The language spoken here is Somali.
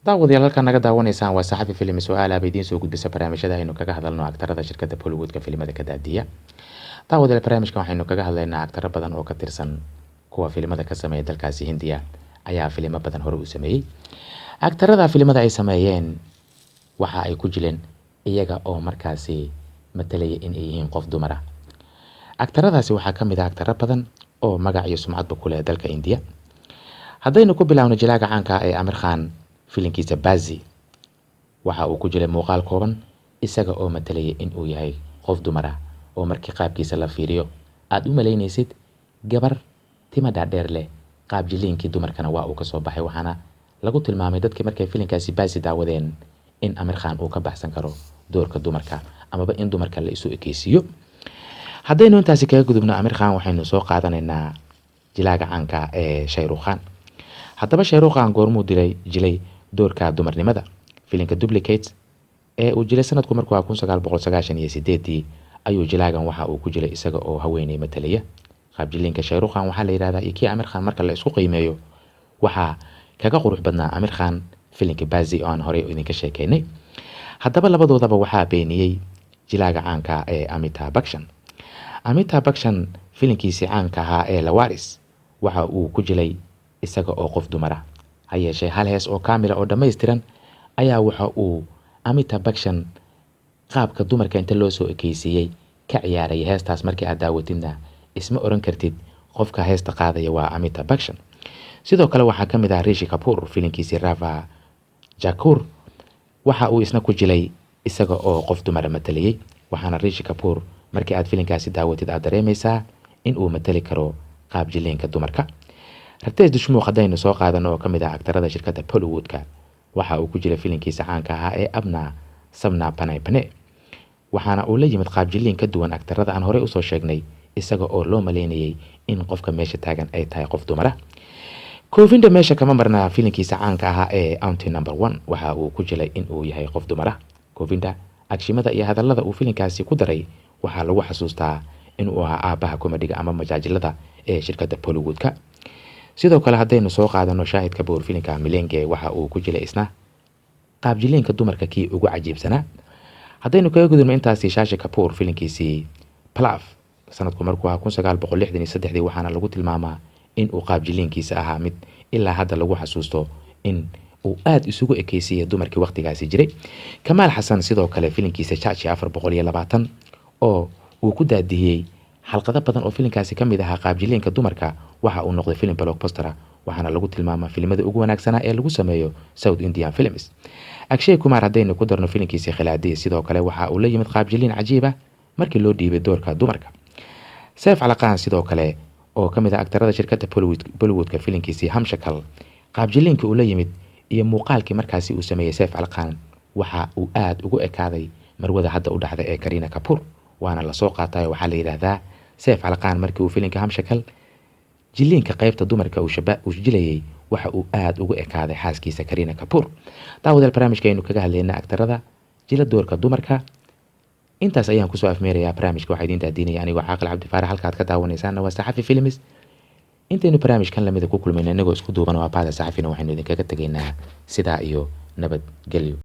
Daawadayaal, halkan naga daawanaysaan waa Saxafi Films oo aalaaba idiin soo gudbisa barnaamijyada aynu kaga hadalno aktarada shirkadda Bollywoodka filimada ka daadiya. Daawadayaal, barnaamijkan waxaynu kaga hadlaynaa aktaro badan oo ka tirsan kuwa filimada ka sameeya dalkaasi Hindiya ayaa filimo badan hore u sameeyey. Aktarada filimada ay sameeyeen waxa ay ku jileen iyaga oo markaasi matalaya in ay yihiin qof dumar ah. Aktaradaasi waxaa ka mid ah aktaro badan oo magac iyo sumcadba ku leh dalka Indiya. Haddaynu ku bilaawno jilaaga caanka ah ee Amir Khan, filinkiisa Bazi waxa uu ku jiray muuqaal kooban isaga oo matalaya in uu yahay qof dumar ah, oo markii qaabkiisa la fiiriyo aad u malaynaysid gabar tima dhaadheer leh. Qaab jiliinkii dumarkana waa uu kasoo baxay, waxaana lagu tilmaamay dadkii markay filinkaasi Bazi daawadeen in Amir Khan uu ka baxsan karo doorka dumarka amaba in dumarka la isu ekeysiiyo. Haddaynu intaasi kaga gudubno Amir Khan, waxaynu soo qaadanaynaa jilaaga caanka ee Shah Rukh Khan. Haddaba, Shah Rukh Khan goormuu dilay jilay doorka dumarnimada? Filinka Duplicate ee uu jilay sanadku markuu ahaa 1998-dii ayuu jilaagan waxa uu ku jilay isaga oo haweeney matalaya. Qaab jiliinka Shah Rukh Khan waxaa la yidhahdaa iyo kii Amir Khan marka la isku qiimeeyo, waxaa kaga qurux badnaa Amir Khan filinka Bazi oo aan horey idinka sheekeynay. Haddaba, labadoodaba waxaa beeniyey jilaaga caanka ee Amitabh Bachchan. Amitabh Bachchan filinkiisii caanka ahaa ee Laawaris waxa uu ku jilay isaga oo qof dumar ah. Ha yeeshee, hal hees oo kaamila oo dhammaystiran ayaa waxa uu Amitabh Bachchan qaabka dumarka inta loo soo ekeysiiyey ka ciyaaraya heestaas. Markii aad daawatidna, isma oran kartid qofka heesta qaadaya waa Amitabh Bachchan. Sidoo kale waxaa ka mid ah Rishi Kapoor. Filinkiisii Rafa Jakur waxa uu isna ku jilay isaga oo qof dumara matalayay, waxaana Rishi Kapoor markii aad filinkaasi daawatid aad dareemaysaa in uu matali karo qaab jiliinka dumarka. Riteish Deshmukh haddaynu soo qaadano, oo ka mid ah aktarada shirkadda Bollywoodka, waxa uu ku jiray filinkiisa caanka ahaa ee Apna Sapna Banai Bane, waxaana uu la yimid qaab jiliin ka duwan aktarada aan horey usoo sheegnay, isaga oo loo maleynayay in qofka meesha taagan ay tahay qof dumara. Govinda meesha kama marnaa. Filinkiisa caanka ahaa ee Aunty Number One waxa uu ku jilay in uu yahay qof dumara. Govinda agshimada iyo hadallada uu filinkaasi ku daray waxaa lagu xasuustaa inuu ahaa aabbaha komediga ama majaajilada ee shirkadda Bollywoodka. Sidoo kale, haddaynu soo qaadano Shahid Kapoor, filinka Milenge waxa uu ku jilay isna qaab jiliinka dumarka kii ugu cajiibsanaa. Haddaynu kaga gudubno intaasi Shashi Kapoor, filinkiisii Plaf sanadku markuu ahaa 1963-dii, waxaana lagu tilmaamaa in uu qaab jiliinkiisa ahaa mid ilaa hadda lagu xasuusto in uu aada isugu ekeysiiyey dumarkii waqtigaasi jiray. Kamaal Xasan sidoo kale, filinkiisa Chachi 420 oo uu ku daadihiyey xalqado badan oo filinkaasi ka mid ahaa qaab jiliinka dumarka, waxa uu noqday filim blockbuster, waxaana lagu tilmaamaa filimada ugu wanaagsanaa ee lagu sameeyo South Indian films. Akshay Kumar haddaynu ku darno, filinkiisii Khiladi sidoo kale waxa uu la yimid qaab jiliin cajiib ah markii loo dhiibay doorka dumarka. Saif Ali Khan sidoo kale, oo ka mid ah aktarada shirkadda Bollywoodka, filinkiisii Humshakal qaab jiliinka uu la yimid iyo muuqaalkii markaasi uu sameeyey Saif Ali Khan waxa uu aada ugu ekaaday marwada hadda u dhacda ee Kareena Kapoor, waana lasoo qaatayo. Waxaa la yidhaahdaa Saif Ali Khan markii uu filinka Humshakal jiliinka qaybta dumarka uu jilayay, waxa uu aada ugu ekaaday xaaskiisa Kareena Kapoor. Daawadayaal, barnaamijka aynu kaga hadlayna aktarada jila doorka dumarka intaas ayaan kusoo afmeerayaa. Barnaamijka waxaa idiin daadiinaya anigoo Caaqil Cabdi Faarax, halka aad ka daawanaysaana waa Saxafi Films. Intaynu barnaamijkan lamida ku kulmayna, inagoo isku duuban oo abaada Saxafina, waxaynu idinkaga tegaynaa sidaa iyo nabadgelyo.